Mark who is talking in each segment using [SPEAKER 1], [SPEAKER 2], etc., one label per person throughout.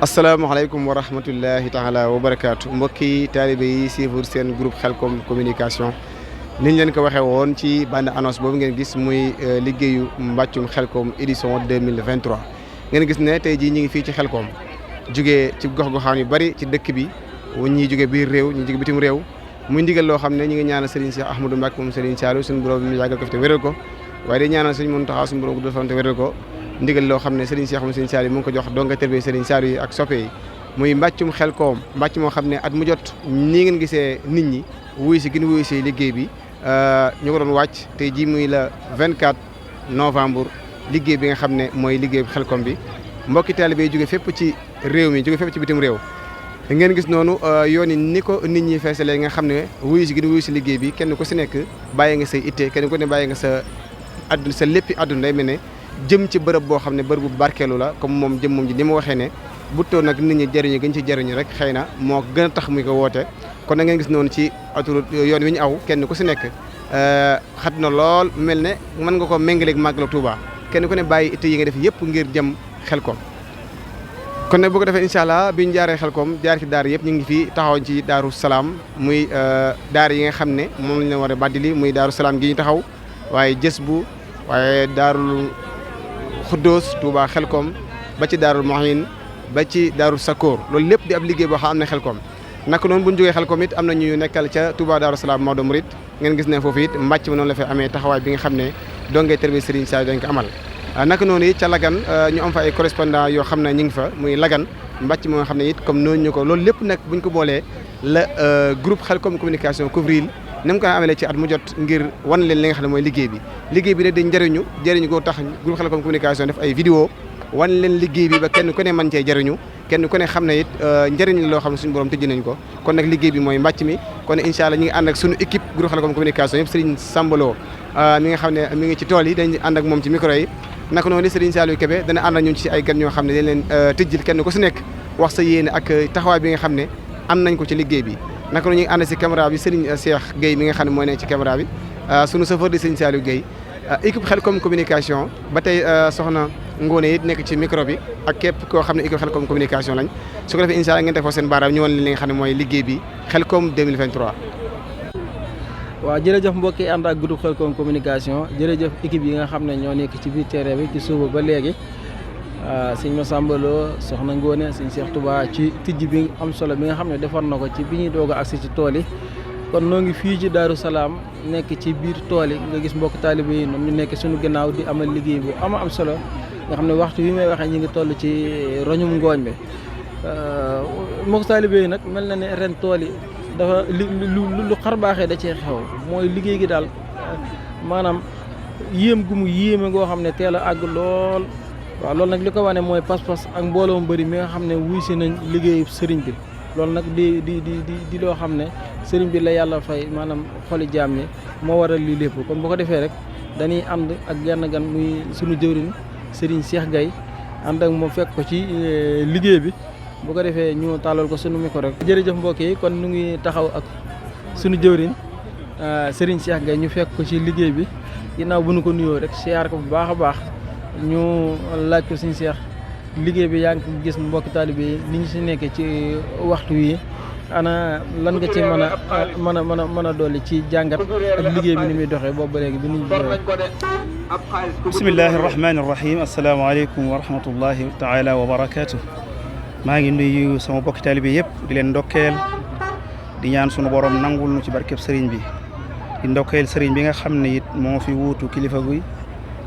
[SPEAKER 1] asalaamaaleykum wa rahmatullahi taala wa barakaatu mbokki taalibe yi suivre seen groupe Khelcom communication niñ leen ko waxee woon ci bande annonce boobu ngeen gis muy liggéeyu mbàccum Khelcom édition 2023 ngeen gis ne tey jii ñu ngi fii ci Khelcom jugee ci gox-goxaan yu bari ci dëkk bi ñii jóge biir réew ñi jóge bitim réew muy ndigal loo xam ne ñi ngi ñaanal Serigne Cheikh Ahmadou Mbacké moom Serigne Saliou suñu borom mi yàggal ko fi te wéral ko waaye di ñaanal Serigne Mountakha suñu borom guddal fan te wéral ko ndigal loo xam ne Serigne Cheikh moom Serigne Saliou mu ngi ko jox donga tërbe Serigne Saliou yi ak soppe yi muy mbàccum Khelcom mbàcc moo xam ne at mu jot nii ngeen gisee nit ñi wuyu si gën wuyu si liggéey bi ñu ko doon wàcc tey jii muy le 24 novembre liggéey bi nga xam ne mooy liggéey Khelcom bi mbokki taalibe yi jóge fépp ci réew mi jóge fépp ci bitim réew ngeen gis noonu yoon yi ni ko nit ñi feesalee nga xam ne wuyu si gën wuyu si liggéey bi kenn ku si nekk bàyyi nga say itte kenn ku ne bàyyi nga sa àdduna sa léppi àdduna day mel ne jëm ci bërëb boo xam ne bërëb bu barkeelu la comme moom jëm moom ji ni ma waxee ne bu toon nag nit ñi jëriñu gën ci jëriñu rek xëy na moo gën a tax muy ko woote kon na ngeen gis noonu ci autoroute yoon wi ñu aw kenn ku si nekk xat na lool mel ne mën nga ko méngaleeg Màggalu Tuuba kenn ku ne bàyyi itte yi nga def yëpp ngir jëm Khelcom kon nag bu ko defee incha allah bi ñu jaaree Khelcom jaar ci daara yëpp ñu ngi fii taxaw ci Daaru Salaam muy daara yi nga xam ne moom lañ leen war a bàddili muy Daaru Salaam gi ñu taxaw waaye jës bu waaye daarul Xuddoos Touba Khelcom ba ci daarul Mohin ba ci daarul Sakkoor loolu lépp di ab liggéey boo xam am na Khelcom naka noonu bu ñu jógee Khelcom it am na ñu nekkal ca Touba Daaru Salaam Maodo Mouride ngeen gis ne foofu it mbàcc ma noonu la fay amee taxawaay bi nga xam ne dongee tërbi Serigne Saliou dañ ko amal naka noonu it ca Lagan ñu am fa ay correspondant yoo xam ne ñu ngi fa muy Lagan mbàcc moo nga xam ne it comme noonu ñu ko loolu lépp nag buñ ko boolee la groupe Khelcom communication couvrir ni mu ko amalee ci at mu jot ngir wan leen li nga xam ne mooy liggéey bi nag dañ jëriñu koo tax groupe Khelcom communication def ay vidéo wan leen liggéey bi ba kenn ku ne mën cee jëriñu kenn ku ne xam ne it njëriñ la loo xam ne suñu borom tëjji nañ ko kon nag liggéey bi mooy mbàcc mi kon incha allah ñi ngi ànd ak suñu équipe groupe Khelcom communication yëpp Serigne Sambalo mi nga xam ne mi ngi ci tool yi dañ ànd ak moom ci micro yi naka noonu Serigne Saliou Kébé dana ànd ak ñun ci ay gan ñoo xam ne dañ leen tëjjil kenn ku si nekk wax sa yéene ak taxawaay bi nga xam ne am nañ ko ci liggéey bi naka noonu ñu ngi ànd si caméra bi Serigne Cheikh Gueye mi nga xam ne mooy nekk ci caméra bi sunu chauffeur di Serigne Saliou Gueye équipe Khelcom communication ba tey soxna Ngone it nekk ci micro bi ak képp koo xam ne équipe Khelcom communication lañ su ko defee incha allah ngeen teg foofu seen baaraam ñu wan leen li nga xam ne mooy liggéey bi Khelcom 2023.
[SPEAKER 2] waaw jërëjëf mbokk yi ànd ak groupe Khelcom communication jërëjëf équipe yi nga xam ne ñoo nekk ci biir terrain bi ci suuba ba léegi sëñ Massamba Lo soxna Ngone sëñ Cheikh Touba ci tijj bi am solo bi nga xam ne defar na ko ci bi ñuy doog a agsi ci tool yi kon noo ngi fii ci Daaru Salaam nekk ci biir tool yi nga gis mbokk taalibe yi ñoom ñu nekk suñu gannaaw di amal liggéey bu am solo nga xam ne waxtu bi may waxee ñu ngi toll ci roñum ngooñ bi mbokk taalibe yi nag mel na ne ren tool yi dafa lu xar baaxee da cee xew mooy liggéey gi daal maanaam yéem gu mu yéeme ngoo xam ne teel a àgg lool waaw loolu nag li ko wane mooy pas-pas ak mbooloo mbëri mi nga xam ne wuy si nañ liggéeyu sëriñ bi loolu nag di loo xam ne sëriñ bi la yàlla fay maanaam xoli jaam ñi moo waral lii lépp kon bu ko defee rek dañuy ànd ak genn gan muy suñu jëwriñ sëriñ Cheikh Gueye ànd ak moom fekk ko ci liggéey bi bu ko defee ñu tàllal ko suñu micro rek jërëjëf mbokk yi kon ñu ngi taxaw ak suñu jëwriñ sëriñ Cheikh Gueye ñu fekk ko ci liggéey bi ginnaaw bu ñu ko nuyoo rek siyaar ko bu baax a baax ñu laaj ko suñu Cheikh liggéey bi yaa ngi ko gis mbokki taalibe yi ni ñu si nekkee ci waxtu wi ana lan nga ci mën a dolli ci jàngat ak liggéey bi ni muy doxee boobu ba léegi bi ñu
[SPEAKER 3] bismillahi rahmaani rahim asalaamaaleykum wa rahmatullahi taala wa barakaatu maa ngi nuyu sama bokki taalibe yëpp di leen ndokkeel di ñaan sunu borom nangul nu ci barkeb sëriñ bi di ndokkeel sëriñ bi nga xam ne it moo fi wuutu kilifa guy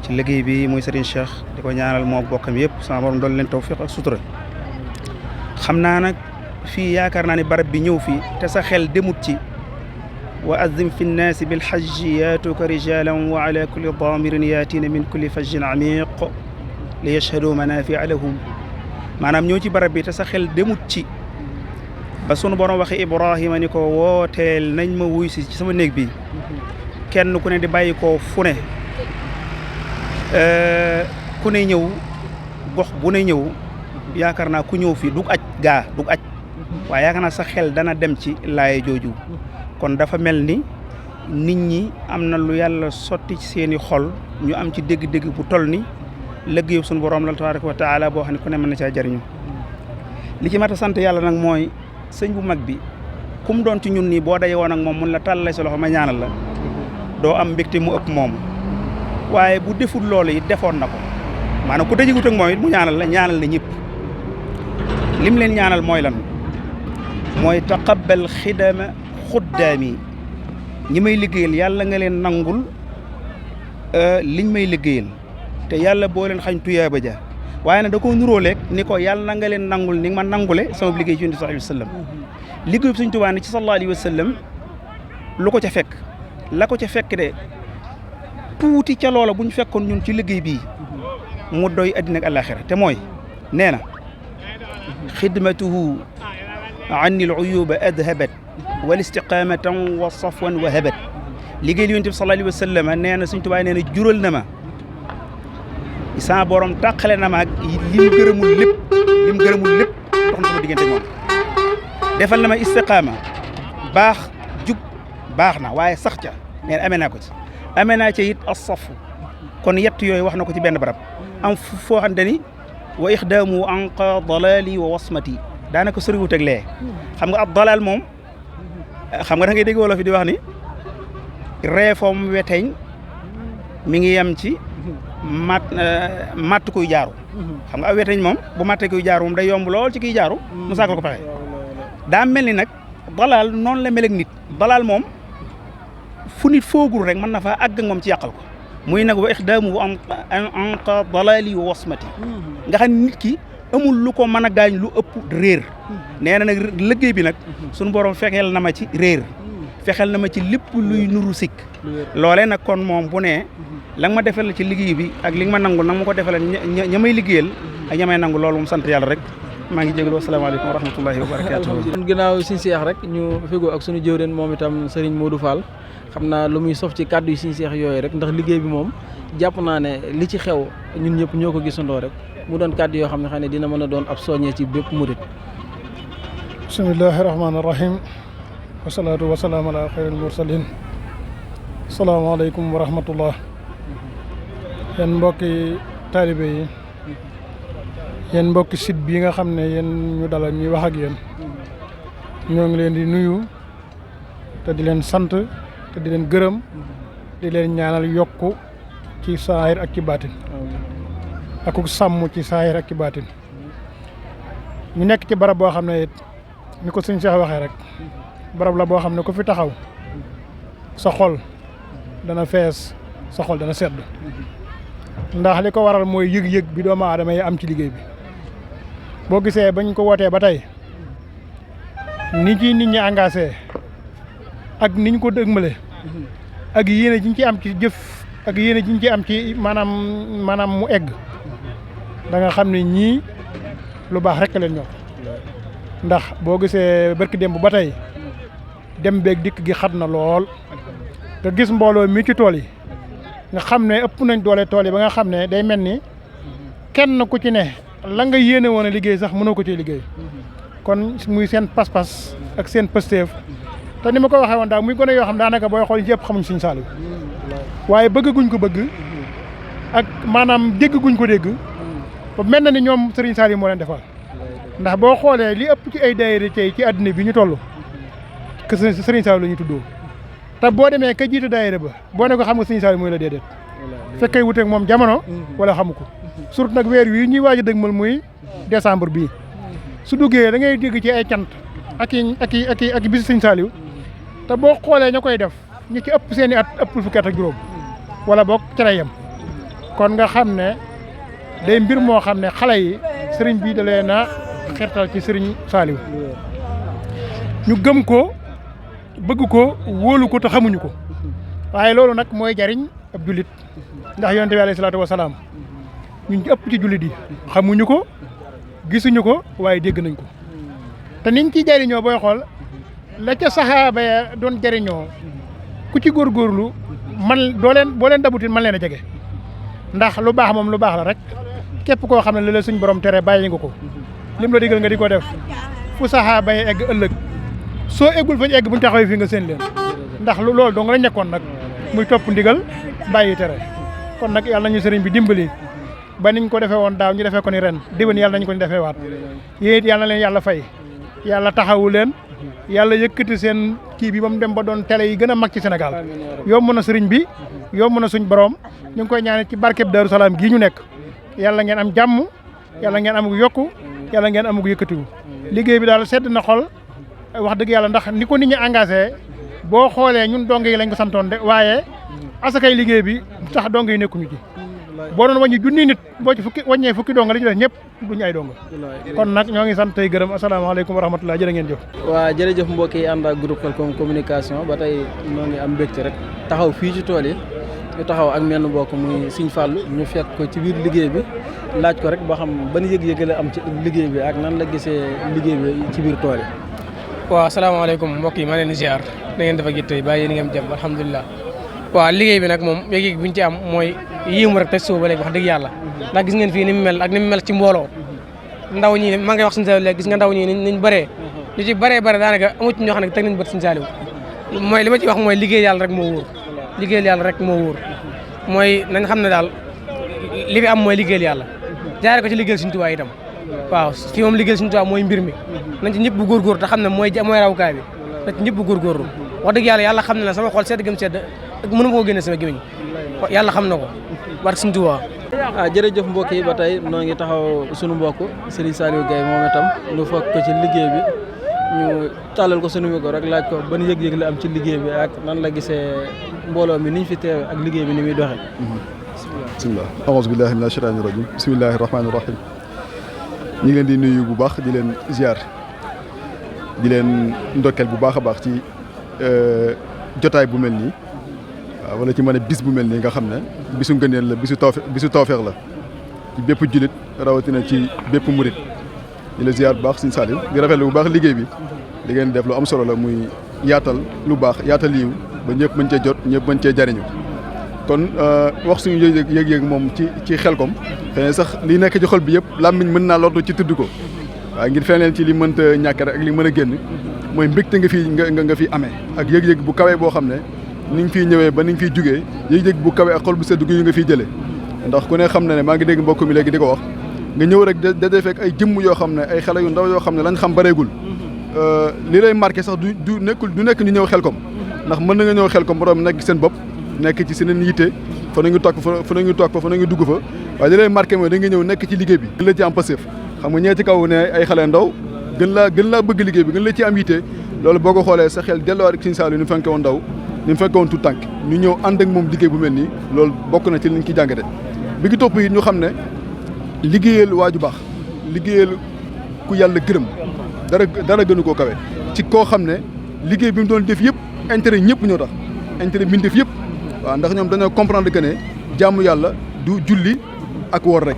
[SPEAKER 3] ci liggéey bi muy Serigne Cheikh di ko ñaanal moo bokkam yëpp sama borom doon leen tawfiq ak sutura xam naa nag fii yaakaar naa ne barab bi ñëw fii te sa xel demut ci wa azzim fi nnaasi bil hajji yaatuka rijalan wa ala kulli damirin yaatina min kulli fajjin amiq li yashhadu manafia lahum maanaam ñëw ci barab bi te sa xel demut ci ba sunu borom waxe Ibrahima ni ko wooteel nañ ma wuy si ci sama néeg bi kenn ku ne di bàyyi koo fu ne ku ne ñëw gox bu ne ñëw yaakaar naa ku ñëw fii dug aj waaye yaakaar naa sa xel dana dem ci laaye jooju kon dafa mel ni nit ñi am na lu yàlla sotti ci seeni xol ñu am ci dégg-dégg bu toll ni liggéeyu suñu borom la tabaraka wa taala boo xam ne ku ne mën na caa jariñu li ci mat a sant yàlla nag mooy sëñ bu mag bi kum doon ci ñun nii boo daje woon ak moom mun la tàllale sa loxo ma ñaanal la doo am mbégte mu ëpp moom waaye bu deful loolu it defoon na ko maanaam ku dajegut ak moom it mu ñaanal la ñaanal na ñëpp lim leen ñaanal mooy lan mooy taqabbal xidama xuddaami ñi may liggéeyal yàlla nga leen nangul liñ may liggéeyal te yàlla boo leen xañ tuyaaba ja waaye nag da koo nuróoleeg ni ko yàlla na nga leen nangul ni ma nangule sama liggéey ci Yonent bi sallallahu alayhi wa sallam liggéey Sëñ Tuubaa ni ci sallallahu alayhi wa sallam lu ko ca fekk la ko ca fekk de tuuti ca loola bu ñu fekkoon ñun ci liggéey bii mu doy addina ak àllaaxira te mooy nee na xidmatuhu anni l uyuba adhabat wal istiqamatan wa safwan wa habat liggéey li Yonent bi sallallahu alayhi wa sallam nee na Sëñ Tuubaa nee na jural na ma sa borom tàqale na ma ak lim gërëmul lépp dox na sama diggante moom defal na ma istiqaama baax jub baax na waaye sax ca nee na amee naa ko ci amee naa ca it as-safu kon yett yooyu wax na ko ci benn barab am foo xamante ni wa ixdaamu anqa dalali wa wasmati daanaka soriwut ak lee xam nga ab dalal moom xam nga da ngay dégg wolof fi di wax ni reefoom weteñ mi ngi yem ci matt kuy jaaru xam nga aw weteñ moom bu mattee kuy jaaru moom day yomb lool ci kuy jaaru mu sàkkal ko pexe daa mel ni nag dalal noonu la mel ak nit dalal moom fu nit foogul rek mën na faa àgg ak moom ci yàqal ko muy nag wa ixdaamu anqa dalali wa wasmati nga xam nit ki amul lu ko mën a gaañ lu ëpp réer nee na nag liggéey bi nag suñu borom fexeel na ma ci réer fexeel na ma ci lépp luy nuru sikk loolee nag kon moom bu ne la nga ma defal ci liggéey bi ak li nga ma nangul nag ma ko defal ña may liggéeyal ak ña may nangul loolu moom sant yàlla rek maa ngi jégalu asalaamaaleykum wa rahmatullahi wa barakatuh
[SPEAKER 2] ginnaaw Sëñ Seex rek ñu fegoo ak suñu jëwriñ moom itam Serigne Modou Fall xam naa lu muy sof ci kàddu yi Sëñ Seex yooyu rek ndax liggéey bi moom jàpp naa ne li ci xew ñun ñëpp ñoo ko gisandoo rek mu doon kàddu yoo xam ne xam ne dina mën a doon ab soññee ci bépp murit.
[SPEAKER 4] bismillahi rahmaani rahim wasalaatu wasalaam ala xayril mursalin asalaamaaleykum wa rahmatullah yéen mbokki taalibe yi yéen mbokki site bii nga xam ne yéen ñu dalal ñuy wax ak yéen ñoo ngi leen di nuyu te di leen sant te di leen gërëm di leen ñaanal yokku ci saahir ak ci baatin ak sàmm ci saahir ak ci baatin ñu nekk ci barab boo xam ne it ni ko Sëñ Seex waxee rek barab la boo xam ne ku fi taxaw sa xol dana fees sa xol dana sedd ndax li ko waral mooy yëg-yëg bi doomu aadama yi am ci liggéey bi boo gisee bañ ko wootee ba tey ni ci nit ñi engagé ak niñ ko dëgmale ak yéene jiñ ci am ci jëf ak yéene jiñ ci am ci maanaam mu egg da nga xam ne ñii lu baax rek leen ñor ndax boo gisee barki démb ba tey dem beeg dikk gi xat na lool nga gis mbooloo mi ci tool yi nga xam ne ëpp nañ doole tool yi ba nga xam ne day mel ni kenn ku ci ne la nga yéene woon a liggéey sax mënoo ko ci liggéey kon muy seen pas-pas ak seen pësteef te ni ma ko waxee woon daal muy gone yoo xam daanaka booy xool ci yëpp xamuñ Sëñ Saaliw waaye bëgg guñ ko bëgg ak maanaam dégg guñ ko dégg ba mel na ni ñoom Sëriñ Saaliw moo leen defal ndax boo xoolee li ëpp ci ay daayira tey ci àddina bi ñu toll que Sëriñ Saaliw la ñuy tuddoo te boo demee ka jiitu daayira ba boo ne ko xam nga Sëriñ Saaliw mooy la déedéet fekkay wuteeg moom jamono wala xamu ko surtout nag weer wi ñuy waaj a dëgmal muy décembre bii su duggee da ngay dégg ci ay cant ak bisu Sëriñ Saaliw te boo xoolee ña koy def ñi ci ëpp seen i at ëpp fukki at ak juróom wala boog ci lay yem kon nga xam ne day mbir moo xam ne xale yi sëriñ bi da leen a xertal ci Sëriñ Saaliw ñu gëm ko bëgg ko wóolu ko te xamuñu ko waaye loolu nag mooy jariñ ab jullit ndax yonent bi alayhi salaatu wasalaam ñun ëpp ci jullit yi xamuñu ko gisuñu ko waaye dégg nañ ko te niñ ci jariñoo booy xool la ca saxaaba ya doon jariñoo ku ci góorgóorlu man boo leen dabutin man leen a jege ndax lu baax moom lu baax la rek képp koo xam ne li la suñ borom tere bàyyi nga ko lim la digal nga di ko def fu saxaaba ya egg ëllëg soo eggul fañ egg buñ taxawee fii nga seen leen ndax loolu dong la nekkoon nag muy topp ndigal bàyyi tere kon nag yàlla nañu sëriñ bi dimbali ba niñ ko defee woon daaw ñu defee ko ni ren déwén yàlla nañ ko ñu defee waat yéen it yàlla na leen yàlla fay yàlla taxawu leen yàlla yëkkati seen kii bi ba mu dem ba doon télé yi gën a mag ci Sénégal yomb na sëriñ bi yomb na suñ borom ñu ngi koy ñaanal ci barkeb Daaru Salaam gii ñu nekk yàlla ngeen am jàmm yàlla ngeen amug yokku yàlla ngeen amug yëkkatiwu liggéey bi daal sedd na xol wax dëgg yàlla ndax ni ko nit ñi engagé boo xoolee ñun dong yi lañ ko santoon de waaye asakay liggéey bi tax dong yi nekkuñu ci boo doon wàññi junni nit boo ci wàññee fukki donga li ñu def ñëpp duñu ay donga kon nag ñoo ngi sant tey gërëm asalaamaaleykum wa rahmatulah jërë ngeen jëf.
[SPEAKER 2] waa jërëjëf mbokk yi ànd ak groupe Khelcom communication ba tey ñoo ngi am mbégte rek taxaw fii ci tool yi ñu taxaw ak menn mbokk muy Sëñ Fallou ñu fekk ko ci biir liggéey bi laaj ko rek ba xam ban yëg-yëg la am ci liggéey bi ak nan la gisee liggéey bi ci biir tool yi.
[SPEAKER 5] waaw asalaamaaleykum mbokk yi maa leen di ziar da ngeen dafa gittey bàyyi yéen ngeen jàmm alhamdulilah waaw liggéey bi nag moom yëg-yëg bi ñu ci am mooy yéemu rek te suba ba léegi wax dëgg yàlla ndax gis ngeen fii ni mu mel ak ni mu mel ci mbooloo ndaw ñi maa ngi wax suñu Saliou léegi gis nga ndaw ñi niñ bëree ñu ci bëree daanaka amu ci ñoo xam ne teg nañ bët suñu Saliou mooy li ma ci wax mooy liggéey yàlla rek moo wóor liggéey yàlla rek moo wóor mooy nañ xam ne daal li fi am mooy liggéey yàlla jaare ko ci liggéey Sëñ Tuubaa itam waaw fii moom liggéey Sëñ Tuubaa mooy mbir mi nañ ci ñëpp bu góorgóor te xam ne mooy rawukaay bi nañ ci ñëpp bu góorgóorlu wax dëgg yàlla xam ne la sama xol sedd gëm sedd mënu ma koo génne sama gémmiñ yàlla xam na ko barke Sëñ Tuubaa.
[SPEAKER 2] jërëjëf mbokk yi ba tey noo ngi taxaw sunu mbokk Serigne Saliou Gueye moom itam ñu fekk ko ci liggéey bi ñu tàllal ko sunu micro rek laaj ko ban yëg-yëg la am ci liggéey bi ak nan la gisee mbooloo mi niñ fi teewe ak liggéey bi ni muy doxee.
[SPEAKER 6] bisimilah aouzu billahi mina shaytaani rajim bismillahi rahmaani rahim ñu ngi leen di nuyu bu baax di leen ziar di leen ndokkeel bu baax a baax ci jotaay bu mel nii waaw wala ci mën a bis bu mel nii nga xam ne bisu ngëneel la bisu tawfeex la ci bépp jullit rawatina ci bépp murit di la ziar bu baax Sëñ Saliou di rafetlu bu baax liggéey bi li ngeen def lu am solo la muy yaatal lu baax yaatal yiw ba ñëpp mën cee jot ñëpp mën cee jariñu kon wax suñu yëg-yëg moom ci Khelcom xëy na sax li nekk ci xol bi yëpp làmmiñ mën naa lottu ci tudd ko waaye ngir feneen ci li mënta ñàkk rek ak li mën a génn mooy mbégte nga fi amee ak yëg-yëg bu kawee boo xam ne ni nga fiy ñëwee ba ni nga fiy jugee yëg-yëg bu kawee ak xol bu sedd gu nga fiy jëlee ndax ku ne xam na ne maa ngi dégg mbokk mi léegi di ko wax nga ñëw rek da fekk ay jëmm yoo xam ne ay xale yu ndaw yoo xam ne lañ xam bareegul li lay marqué sax du nekk ñu ñëw Khelcom ndax mën na nga ñëw Khelcom borom nekk seen bopp nekk ci seen yitte fa nañu toog fa nañu dugg fa waaye li lay marqué mooy da nga ñëw nekk ci liggéey bi gën la ci am passif xam nga ñee ci kaw ne ay xale ndaw gën laa bëgg liggéey bi gën la ci am yitte loolu boo ko xoolee sa xel delluwaat ak Sëñ Saliou ni mu fekke woon ndaw ni mu fekke woon tout tànk ñu ñëw ànd ak moom liggéey bu mel nii loolu bokk na ci liñ ci jàngate bi ngi topp it ñu xam ne liggéeyal waaju baax liggéeyal ku yàlla gërëm dara gënu koo kawe ci koo xam ne liggéey bi mu doon def yëpp intérêt ñëpp ñoo tax intérêt bi mu def yëpp waaw ndax ñoom dañoo comprendre que ne jaamu yàlla du julli ak woor rek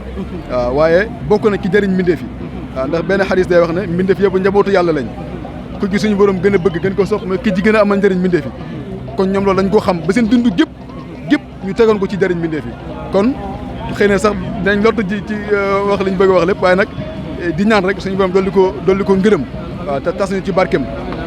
[SPEAKER 6] waaw waaye bokk na ci jëriñ mbindeef yi waaw ndax benn xadis day wax ne mbindeef yëpp njabootu yàlla lañ ku ci suñu borom gën a bëgg gën ko sopp mais ki ci gën a amal njëriñ mbindeef yi kon ñoom loolu dañ koo xam ba seen dund gépp ñu tegoon ko ci jëriñ mbindeef yi kon xëy na sax dañ lottu ci wax liñ bëgg a wax lépp waaye nag di ñaan rek suñu borom dolli ko ngërëm waaw te tas ñu ci barkeem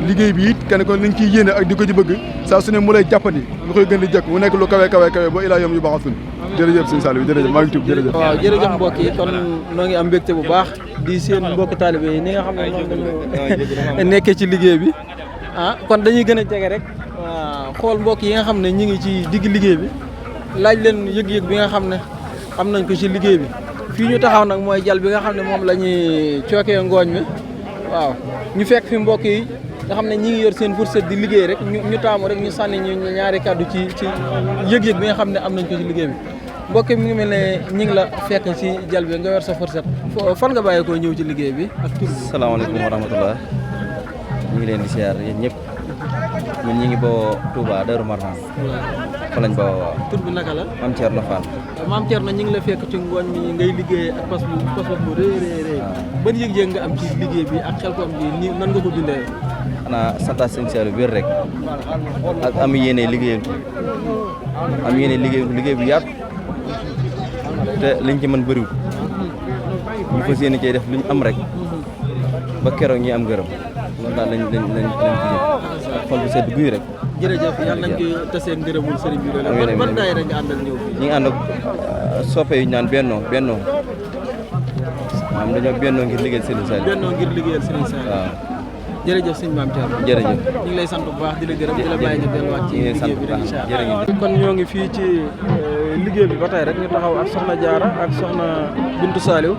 [SPEAKER 6] liggéey bi it kenn ko liñ ciy yéene ak di ko ci bëgg saa su ne mu lay jàppandi lu koy gën di jëkk mu nekk lu kawe ba ilaa yom yu baaxatul jërëjëf Sëñ Saliou jërëjëf maa ngi tuub jërëjëf
[SPEAKER 2] waaw jërëjëf mbokk yi kon noo ngi am mbégte bu baax di seen mbokk taalibe yi ni nga xam ne noonu dañu nekkee ci liggéey bi kon dañuy gën a jege rek xool mbokk yi nga xam ne ñi ngi ci digg liggéey bi laaj leen yëg-yëg bi nga xam ne am nañ ko ci liggéey bi fii ñu taxaw nag mooy jal bi nga xam ne moom la ñuy cookee ngooñ mi waaw ñu fekk fi mbokk yi nga xam ne ñi ngi yor seen fourchette di liggéey rek ñu taamu rek ñu sànni ñu ñaari kàddu ci yëg-yëg bi nga xam ne am nañ ko ci liggéey bi mbokk mi ngi mel ne ñi ngi la fekk ci jal bi nga yor sa fourchette fan nga bàyyi koo ñëw ci liggéey bi ak tur bi.
[SPEAKER 7] salaamaaleykum wa rahmatullah ñu ngi leen di siyaar yéen ñëpp ñun ñi ngi boo Touba Darou Marnane fa lañ boo waaw.
[SPEAKER 2] tur bi naka la.
[SPEAKER 7] Maam Thierno Fall.
[SPEAKER 2] Maam Thierno ñi ngi la fekk ci ngooñ mi ngay liggéey ak pas bu rëy ban yëg-yëg nga am ci liggéey bi ak Khelcom bi nii nan nga ko dundee.
[SPEAKER 7] xanaa santaat Sëñ Saliou wér rek ak am yéene liggéeyal liggéey bu yaatu te liñ ci mën bëriwul ñu fas yéene cee def luñ am rek ba keroog ñi am ngërëm loolu daal lañ ci jëm xol bu sedd guy rek.
[SPEAKER 2] jërëjëf yàlla nañ koy tasee ngërëmul sëriñ bi rek. ban daayira nga àndal ñëw fii.
[SPEAKER 7] ñi ngi ànd ak soppe yu ñu naan bennoo maanaam dañoo bennoo ngir liggéeyal Serigne Saliou.
[SPEAKER 2] bennoo ngir liggéeyal Serigne Saliou.
[SPEAKER 7] waaw.
[SPEAKER 2] jërëjëf sëñ Mame Thierno.
[SPEAKER 7] jërëjëf
[SPEAKER 2] ñu ngi lay sant bu baax di la gërëm di la bàyyi nga delluwaat ci liggéey bi rek incha allah. kon ñoo ngi fii ci liggéey bi ba tey rek ñu taxaw ak soxna Diarra ak soxna Bintu Saliou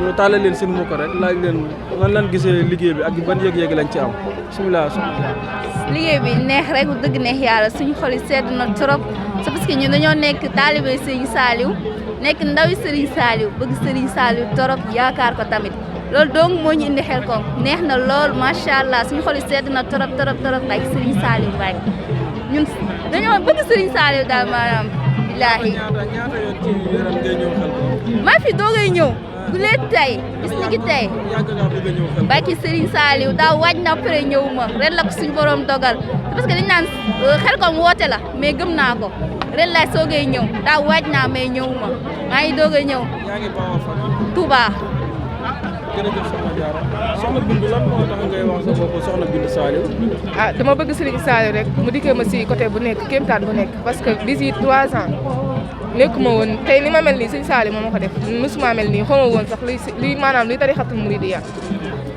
[SPEAKER 2] ñu tàllal leen seen mukk rek laaj leen lan lan gisee liggéey bi ak ban yëg-yëg lañ ci am bisimilah soxna Diarra.
[SPEAKER 8] liggéey bi neex rek bu dëgg neex yàlla suñu xol yi sedd na trop c'est parce que ñun dañoo nekk taalibe Serigne Saliou nekk ndawi Serigne Saliou bëgg Serigne Saliou trop yaakaar ko tamit loolu donc moo ñu indi Xelcom neex na lool macha allah suñu xol yi sedd na trop ak Serigne Saliou Mbacké ñun dañoo bëgg Serigne Saliou daal maanaam billaahi.
[SPEAKER 2] ñaata yoon ci yaram ngay ñëw Xelcom.
[SPEAKER 8] maa fi doogay ñëw bu leen tey bis ni ki tey
[SPEAKER 2] yàgg ngaa bëgg a ñëw Xelcom.
[SPEAKER 8] Barki Serigne Saliou daaw waaj na après ñëw ma ren la ko suñu borom dogal parce que dañ naan Xelcom woote la mais gëm naa ko ren laay soogay ñëw daaw waaj naa mais ñëw ma maa ngi doogay ñëw
[SPEAKER 2] yaa ngi bawoo fan.
[SPEAKER 8] Touba.
[SPEAKER 2] jërëjëf soxna Diarra soxna Bintu lan moo tax ngay wax sa bopp soxna Bintu Saliou.
[SPEAKER 9] ah dama bëgg Serigne Saliou rek mu dikkee ma si côté bu nekk kéemtaan bu nekk parce que d'ici 3 ans nekkuma woon tey ni ma mel nii Serigne Saliou moo ma ko def musuma mel nii xaw ma woon sax luy maanaam luy tarixatul muridiyya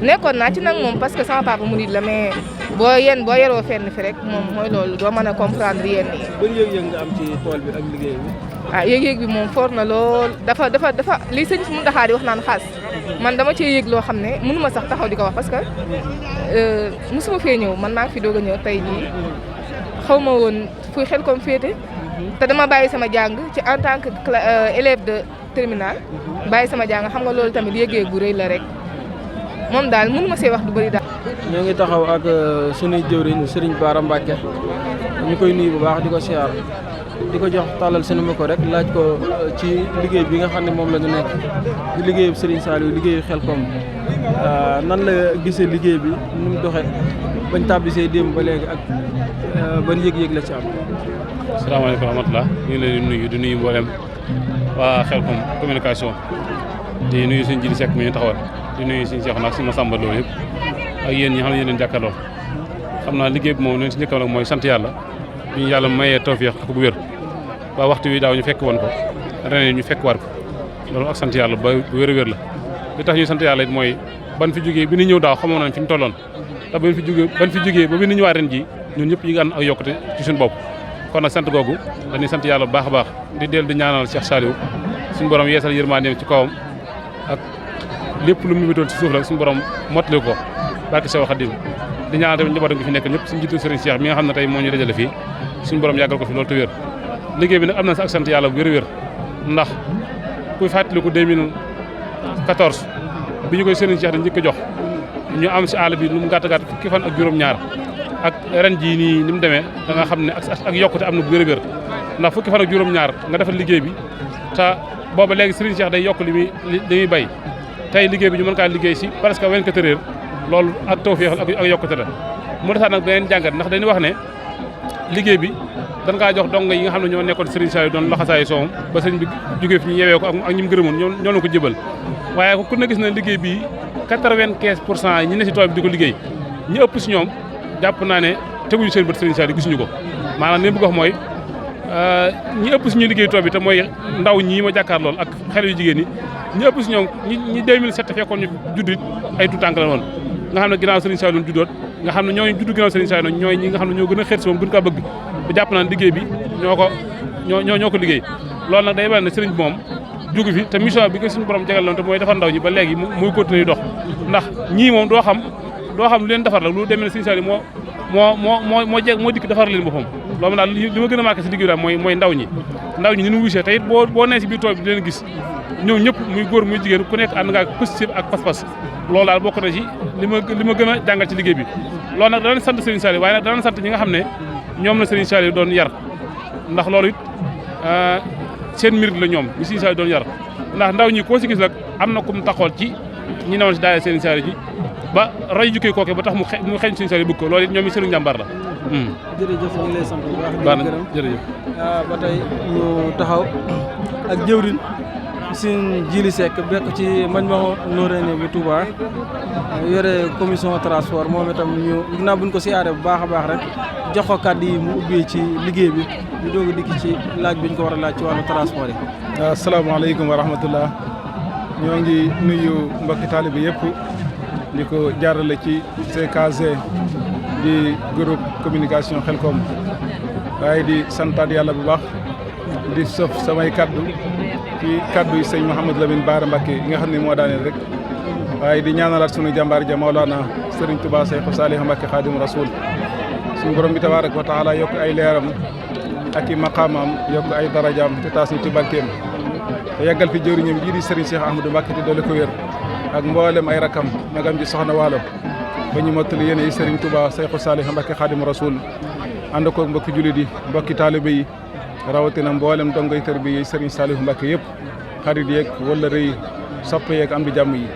[SPEAKER 9] nekkoon naa ci nag moom parce que sama papa murid la mais boo yeroo fenn fi rek moom mooy loolu doo mën a comprendre yenn yi.
[SPEAKER 2] ban yëg-yëg nga am ci tool bi ak liggéey bi.
[SPEAKER 9] ah yëg-yëg bi moom foor na lool dafa li sëñ Mountakha di wax naan xaas man dama cee yëg loo xam ne mënuma sax taxaw di ko wax parce que mosuma fee ñëw man maa ngi fi doog a ñëw tey jii xaw ma woon fuy Xelcom féete te dama bàyyi sama jàng ci en tant que élève de terminale bàyyi sama jàng xam nga loolu tamit yëg-yëg bu rëy la rek moom daal mënuma see wax du bëri daal.
[SPEAKER 2] ñoo ngi taxaw ak sunuy jëwriñ Serigne Bara Mbacké ñu koy nuyu bu baax di ko siyaar di ko jox tàllal seen micro rek laaj ko ci liggéey bi nga xam ne moom la ñu nekk di liggéeyu Serigne Saliou liggéeyu Xelcom nan la gisee liggéey bi nu mu doxee bañ tàbbisee démb ba léegi ak ban yëg-yëg la ci am.
[SPEAKER 10] asalaamaaleykum wa rahmatulah ñu ngi leen di nuyu mboolem waa Xelcom communication di nuyu suñu Jili Seck mi ñu taxawal di nuyu suñu Cheikh nag suñu Massamba Lo yëpp ak yéen ñi xam ne yéen leen jàkkaarloo xam naa liggéey bi moom leen si njëkkam nag mooy sant yàlla bi ñu yàlla mayee tawfeex ak bu wér ba waxtu wi daaw ñu fekk woon ko ren ñu fekk war ko loolu ak sant yàlla ba wér a wér la li tax ñuy sant yàlla it mooy ban fi jógee bi ñu ñëw daaw xamoon nañ fi ñu tolloon te ban fi jógee ba bi ñu ñëwaat ren ji ñun ñëpp yi ngi ànd ak yokkute ci suñu bopp kon nag sant googu dañuy sant yàlla bu baax a baax di dellu di ñaanal Cheikh Saliou suñu borom yeesal yërmandeem ci kawam ak lépp lu mu mébétoon ci suuf rek suñu borom mottali ko barke Seex Xaadim di ñaanal tamit njabootam gi fi nekk ñëpp suñu jiitu Serigne Cheikh mi nga xam ne tey moo ñu dajale fii suñu borom yàggal ko fi loolu te wér liggéey bi nag am na sa ak sant yàlla bu wér-wér ndax kuy fàttaliku 2014 bi ñu koy Serigne Cheikh dañ njëkk a jox ñu am si àll bi lu mu gàtt-gàtt fukki fan ak juróom-ñaar ak ren jii nii ni mu demee da nga xam ne ak yokkute am na bu wér-wér ndax fukki fan ak juróom-ñaar nga defal liggéey bi te booba léegi Serigne Cheikh day yokk li muy bay tey liggéey bi ñu mën kaa liggéey si presque 24 heures loolu ak tawfeex ak yokkute la mu desaat nag beneen jàngat ndax dañuy wax ne liggéey bi dañ kaa jox dong yi nga xam ne ñoo nekkoon Serigne Saliou doon laxasaayu soowam ba sëriñ bi jógee fi ñu yewee ko ak ñi mu gërëmoon ñoo la ko jëbal waaye ku ne gis na liggéey bi 95% ñi ne si tool bi di ko liggéey ñi ëpp si ñoom jàpp naa ne teguñu seen bët Serigne Saliou gisuñu ko maanaam li mu bëgg wax mooy ñi ëpp si ñu liggéey tool bi te mooy ndaw ñii ma jàkkaar lool ak xale yu jigéen ñi ëpp si ñoom ñi 2007 fekkoon ñu judd ay tuutànk la woon nga xam ne ginnaaw Serigne Saliou juddoot nga xam ne ñooñu judd ginnaaw Serigne Saliou ñooy ñi nga xam ne ñoo gën a xeet si moom gën kaa bëgg ba jàpp naa liggéey bi ñoo ko liggéey loolu nag day wane ne Serigne bi moom jógu fi te mission bi ko suñu borom jagal loon te mooy defar ndaw ñi ba léegi muy continuer dox ndax ñii moom doo xam lu leen defar la lu demee ne Serigne Saliou moo dikk defar leen boppam loolu daal li ma gën a marqué si liggéey daal mooy ndaw ñi ni ñu wisee te it boo nee si biir tool bi di leen gis ñëw ñëpp muy góor muy jigéen ku nekk ànd nga ak positif ak pas-pas loolu daal bokk na ci li ma gën a jàngal ci liggéey bi loolu nag danañ sant Serigne Saliou waaye nag danañ sant ñi nga xam ne ñoom la Serigne Saliou doon yar ndax loolu it seen mérite la ñoom ñi Serigne Saliou doon yar ndax ndaw ñi koo si gis nag am na ku mu taxool ci ñi newoon si daara Serigne Saliou ji ba roy jukkee kooke ba tax mu xeeñ Serigne Saliou bëgg ko loolu it ñoom it seen njàmbaar la
[SPEAKER 2] jërëjëf ñu ngi lay sant bu baax di gërëm
[SPEAKER 10] jërëjëf
[SPEAKER 2] ba tey ñu taxaw ak jëwriñ Sëñ Jili Seck bekk ci Majmahun Nurayni bu Touba yore commission transport moom itam ñu ginnaaw buñ ko siyaare bu baax a baax rek jox ko kàddu yi mu ubbee ci liggéey bi ñu doog a dikk ci laaj bi ñu ko war a laaj ci wàllu transport yi.
[SPEAKER 4] asalaamaaleykum wa rahmatullah ñoo ngi nuyu mbokki taalibe yëpp di ko jaarale ci CKG di groupe communication Xelcom waaye di santaat yàlla bu baax di sof samay kaddu ci kaddu yi sëñ Mouhamadou Lamine Bara Mbacké yi nga xam ne moo daaneel rek waaye di ñaanalaat sunu jàmbaar ja Maolana Serigne Touba Cheikh Saliou Mbacké Khadim Rasoul suñu borom bi tabaaraka wa taala yokk ay leeram ak i maqaamaam yokk ay darajaam te taas ñu ci barkeem te yàggal fi jëwriñam jii di Serigne Cheikh Ahmadou Mbacké te doole ko wér ak mboolem ay rakam magam ji soxna waalo ba ñu mottali yéene yi Serigne Touba Cheikh Saliou Mbacké Khadim Rasoul ànd ko mbokki jullit yi mbokki taalibe yi rawatina mboolem dongoy tër bi Serigne Saliou Mbacké yëpp xarit yeeg wala rëy soppe yeeg am di jàmm yi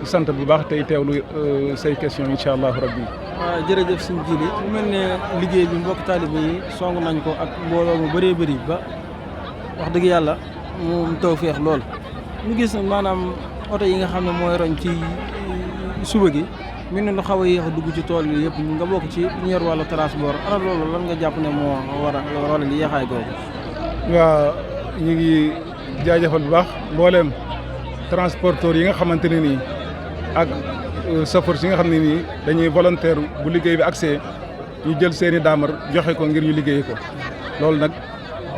[SPEAKER 4] di sant bu baax tey teewlu say question incha allahu rabbi.
[SPEAKER 2] waaw jërëjëf Sëñ Jili mu mel ne liggéey bi mbokk taalibe yi song nañ ko ak mbooloo mu bëree bëri ba wax dëgg yàlla moom tawfeex lool ñu gis maanaam oto yi nga xam ne mooy roñ ci suba gi mu ne lu xaw a yéex a dugg ci tool yi yëpp nga bokk ci ñu yor wàllu transport ana loolu lan nga jàpp ne moo waral yéexaay googu.
[SPEAKER 4] waaw ñu ngi jaajëfal bu baax mbooleem transporteur yi nga xamante ne nii ak chauffeur yi nga xam ne nii dañuy volontaire bu liggéey bi accès ñu jël seeni daamar joxe ko ngir ñu liggéey ko loolu nag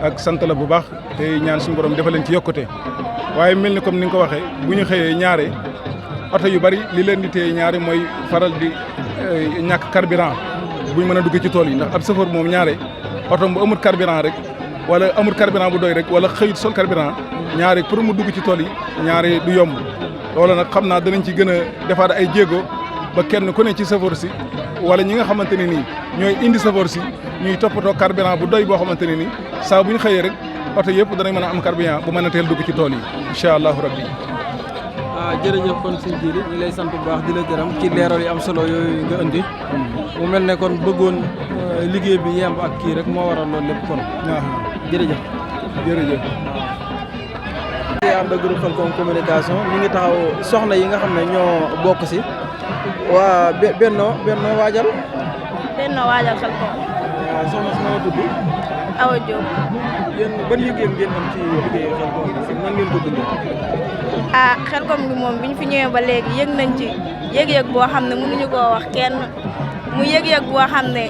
[SPEAKER 4] ak sant la bu baax te ñaan suñu borom defal leen ci yokkute waaye mel ni comme ni nga ko waxee bu ñu xëyee ñaare oto yu bari li leen di téye ñaare mooy faral di ñàkk carburant buñ mën a dugg ci tool yi ndax ab chauffeur moom ñaare oto bu amul carburant rek wala amul carburant bu doy rek wala xëyut sol carburant ñaare pour mu dugg ci tool yi ñaare du yomb loolu nag xam naa danañ ci gën a defaat ay jéego ba kenn ku ne ci chauffeur si wala ñi nga xamante ne nii ñooy indi chauffeur si ñuy toppatoo carburant bu doy boo xamante ne nii saa bu ñu xëyee rek oto yëpp danañ mën a am carburant bu mën a teel dugg ci tool yi incha allahu rabbi.
[SPEAKER 2] jërëjëf kon Sëñ Jili ñu lay sant bu baax di la gërëm ci leeral yi am solo yooyu nga indi mu mel ne kon bëggoon liggéey bi yemb ak kii rek moo waral loolu lépp kon.
[SPEAKER 4] waaw
[SPEAKER 2] jërëjëf.
[SPEAKER 4] jërëjëf.
[SPEAKER 2] ànd ak groupe Xelcom communication ñu ngi taxaw soxna yi nga xam ne ñoo bokk si waa Benno Waajal.
[SPEAKER 8] Benno Waajal Xelcom.
[SPEAKER 2] waaw soxna si ma tudd.
[SPEAKER 8] Awa Diop.
[SPEAKER 2] yéen ban yëg-yëg ngeen am ci liggéeyu Xelcom bi nan ngeen ko dundee.
[SPEAKER 8] Xelcom bi moom bi ñu fi ñëwee ba léegi yëg nañ ci yëg-yëg boo xam ne mënuñu koo wax kenn mu yëg-yëg boo xam ne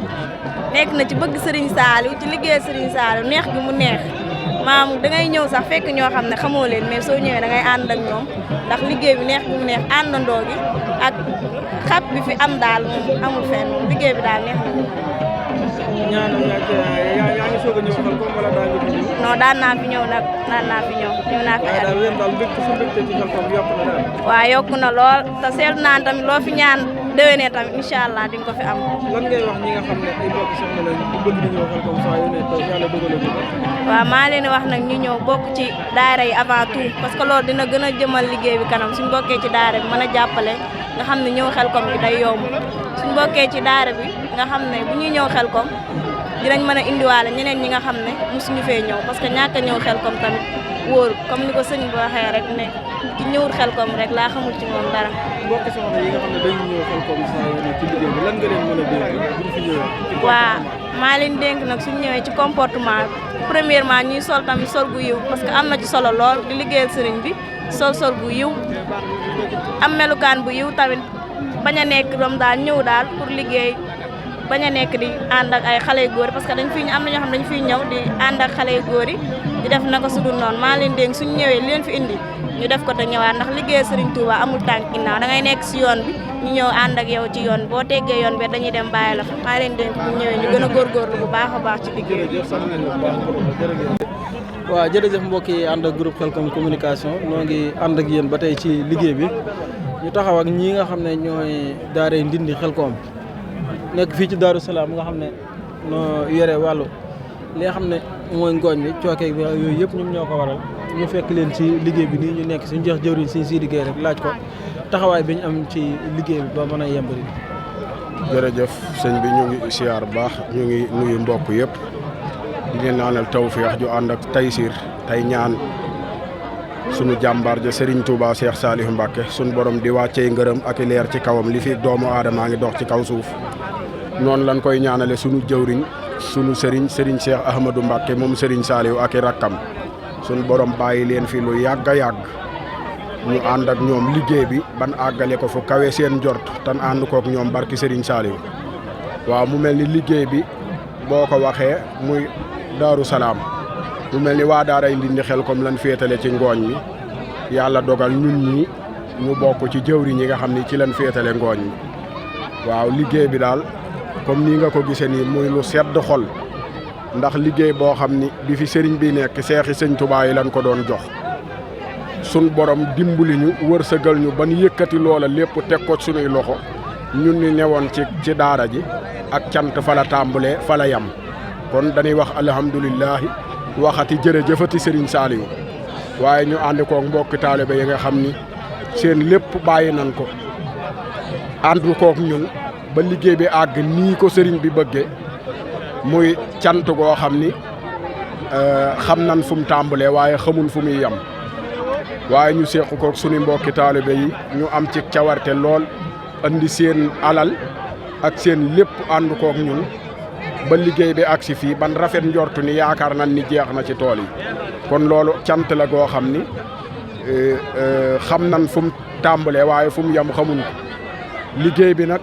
[SPEAKER 8] nekk na ci bëgg Serigne Saliou ci liggéey Serigne Saliou neex gi mu neex maam da ngay ñëw sax fekk ñoo xam ne xamoo leen mais soo ñëwee da ngay ànd ak ñoom ndax liggéey bi neex gi mu neex àndandoo gi ak xat bi fi am daal moom amul fenn moom liggéey bi daal neex na.
[SPEAKER 2] yaa ngi soog a ñëw Xelcom wala daa ngi fi ñëw.
[SPEAKER 8] non daan naa fi ñëw nag ñëw naa fi at.
[SPEAKER 2] daal yéen daal mbégte sa mbégte ci Xelcom yokk na daal.
[SPEAKER 8] waaw yokku na lool te seetlu naa tamit loo fi ñaan déwénee tamit incha allah di nga ko fi am.
[SPEAKER 2] lan ngay wax ñi nga xam ne ay mbokk soxna lañ bu bëgg di ñëw Xelcom saa yu ne tey yàlla dogale ko.
[SPEAKER 8] waaw maa leen di wax nag ñu ñëw bokk ci daara yi avant tout parce que loolu dina gën a jëmal liggéey bi kanam suñ bokkee ci daara bi mën a jàppale nga xam ne ñëw Xelcom bi day yomb suñ bokkee ci daara bi nga xam ne bu ñuy ñëw Xelcom dinañ mën a indiwaale ñeneen ñi nga xam ne mosuñu fee ñëw parce que ñàkk a ñëw Xelcom tamit wóor comme ni ko sëñ bi waxee rek ne ki ñëwul Xelcom rek laa xamul ci moom dara.
[SPEAKER 2] mbokk soxna yi nga xam ne dañu ñëw Xelcom saa yu ne ci liggéey bi lan nga leen mën a dénk bu ñu fi ñëwee.
[SPEAKER 8] waa maa leen dénk nag suñu ñëwee ci comportement premièrement ñuy sol tamit sol gu yiw parce que am na ci solo lool di liggéeyal sëriñ bi sol gu yiw am melukaan bu yiw tamit bañ a nekk doom daal ñëw daal pour liggéey. bañ a nekk di ànd ak ay xale yu góor yi parce que dañ fi am na ñoo xam dañ fiy ñëw di ànd ak xale yu góor yi di def naka su dul noonu maa leen dénk suñu ñëwee li leen fi indi ñu def ko te ñëwaat ndax liggéey Serigne Touba amul tànk ginnaaw da ngay nekk si yoon bi ñu ñëw ànd ak yow ci yoon boo teggee yoon bi dañuy dem bàyyi la fa maa leen dénk bu ñëwee ñu gën a góorgóorlu bu baax a baax ci liggéey bi.
[SPEAKER 2] waaw jërëjëf mbokk yi ànd ak groupe Xelcom communication ñoo ngi ànd ak yéen ba tey ci liggéey bi ñu taxaw ak ñi nga xam ne ñooy daaree Ndindi Xelcom nekk fii ci Daaru Salaam nga xam ne noo yore wàllu li nga xam ne mooy ngooñ bi cookeeg bi yooyu yëpp ñoom ñoo ko waral ñu fekk leen ci liggéey bi nii ñu nekk suñu jeex jëwriñ suñ si liggéey rek laaj ko taxawaay bi ñu am ci liggéey bi ba mën a yembali.
[SPEAKER 1] jërëjëf sëñ bi ñu ngi siyaar bu baax ñu ngi nuyu mbokk yëpp di leen ñaanal tawfeex ju ànd ak taysiir tey ñaan
[SPEAKER 11] sunu jàmbaar ja Serigne Touba Cheikh Saliou Mbacké sunu borom di wàccee ngërëm ak leer ci kawam li fi doomu aadamaa ngi dox ci kaw suuf noonu lañ koy ñaanale sunu jëwriñ sunu Serigne Cheikh Ahmadou Mbacké moom Serigne Saliou ak i rakkam sunu borom bàyyi leen fi lu yàgg a yàgg ñu ànd ak ñoom liggéey bi ban àggale ko fu kawe seen njort tan ànd kook ñoom barki Serigne Saliou waaw mu mel ni liggéey bi boo ko waxee muy Daaru Salaam mu mel ni waa daaray Ndindy Xelcom lan féetale ci ngooñ mi yàlla dogal ñun ñi ñu bokk ci jëwriñ yi nga xam ni ci lan féetale ngooñ mi waaw liggéey bi daal comme nii nga ko gisee nii muy lu sedd xol ndax liggéey boo xam ni bi fi sëriñ bi nekk seexi sëñ Tuubaa yi lan ko doon jox sun borom dimbali ñu wërsëgal ñu ban yëkkati loola lépp teg ko sunuy loxo ñun ni newoon ci daara ji ak cant fa la tàmbalee fa la yam kon dañuy wax alhamdulilahi waxati jërëjëfati Serigne Saliou waaye ñu ànd koog mbokki taalibe yi nga xam ni seen lépp bàyyi nañ ko ànd koog ñun ba liggéey bi àgg nii ko Serigne bi bëggee muy cant goo xam ni xam nañ fu mu tàmbalee waaye xamul fu muy yam waaye ñu seq koog suñu mbokki taalibe yi ñu am ci cawarte lool andi seen alal ak seen lépp ànd koog ñun ba liggéey bi agsi fii ban rafet njortu ni yaakaar nañ ni jeex na ci tool yi kon loolu cant la goo xam ni xam nañ fu mu tàmbalee waaye fu mu yem xamuñ ko liggéey bi nag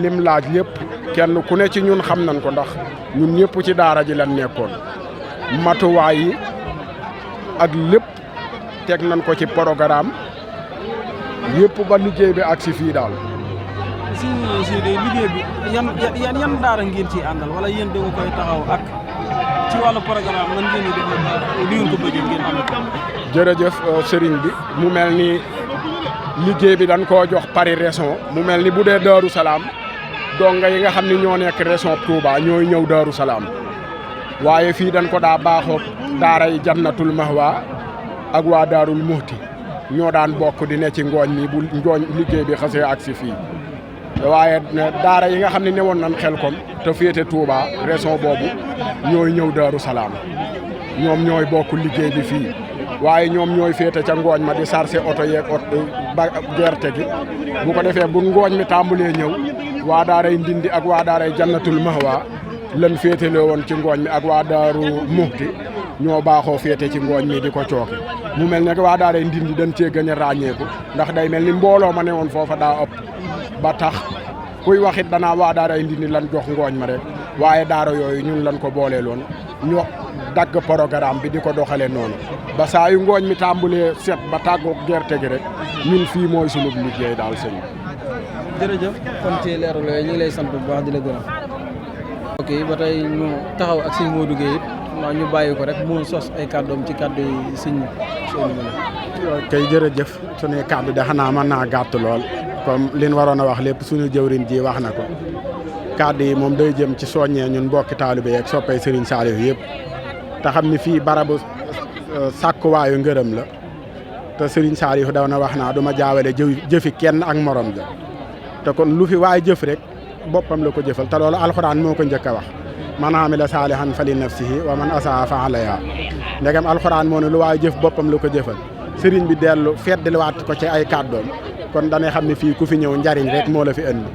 [SPEAKER 11] lim laaj lépp kenn ku ne ci ñun xam nañ ko ndax ñun ñëpp ci daara ji lan nekkoon matuwaay yi ak lépp teg nañ ko ci programme yëpp ba liggéey bi agsi fii daal.
[SPEAKER 2] si liggéey bi yan daara ngeen ciy àndal wala yéen da nga koy taxaw ak ci wàllu programme nan ngeen di def li ngeen ko bëggee ngeen am ko.
[SPEAKER 11] jërëjëf sëriñ bi mu mel ni liggéey bi dañ koo jox pari région mu mel ni bu dee Daaru Salaam donga yi nga xam ne ñoo nekk région Touba ñooy ñëw Daaru Salaam waaye fii dañ ko daa baaxoo daaray Jannatul Mahwa ak waa Daarul Muhti ñoo daan bokk di ne ci ngooñ mi bu ngooñ liggéey bi xasee agsi fii waaye daara yi nga xam ne newoon nañ Xelcom te féete Touba région boobu ñooy ñëw Daaru Salaam ñoom ñooy bokk liggéey bi fii waaye ñoom ñooy féete ca ngooñ ma di sarse oto yeeg ba gerte gi bu ko defee bu ngooñ mi tàmbalee ñëw waa daaray Ndindy ak waa daaray Jannatul Mahwa lan féetale woon ci ngooñ mi ak waa Daaru Muhti ñoo baaxoo féete ci ngooñ mi di ko cooke mu mel ne waa daaray Ndindy dañ cee gën a ràññeeku ndax day mel ni mbooloo ma ne woon foofa daa ëpp ba tax kuy waxit danaa waa daaray Ndindy lan jox ngooñ ma rek waaye daara yooyu ñun lan ko boolee loon ñu dagg programme bi di ko doxale noonu ba saa yu ngooñ mi tàmbalee set ba tàggoog gerte gi rek ñun fii mooy sunu liggéey daal sëñ
[SPEAKER 2] jërëjëf kon ci leeru la ñu ngi lay sant bu baax di la gërëm. ok ba tey ñu taxaw ak sëñ Modou Gueye it ñu bàyyi ko rek mu sos ay kàddoom ci kàddu yi sëñ
[SPEAKER 11] kay jërëjëf suñuy kàddu de xanaa mën naa gàtt lool comme liñ waroon a wax lépp suñu jëwriñ ji wax na ko kàddu yi moom day jëm ci soññee ñun mbokki taalibe yeeg soppay Serigne Saliou yëpp te xam ni fii barabu sàkkuwaayu ngërëm la te Serigne Saliou daw na wax naa du ma jaawale jëfi kenn ak morom ja te kon lu fi waay jëf rek boppam la ko jëfal te loolu alxuraan moo ko njëkk a wax man amila saalihan fa li nafsihi wa man asaa fa alayha ndegam alxuraan moo ne lu waay jëf boppam la ko jëfal Serigne bi dellu feddliwaat ko ci ay kàddoom kon dañuy xam ne fii ku fi ñëw njariñ rek moo la fi indi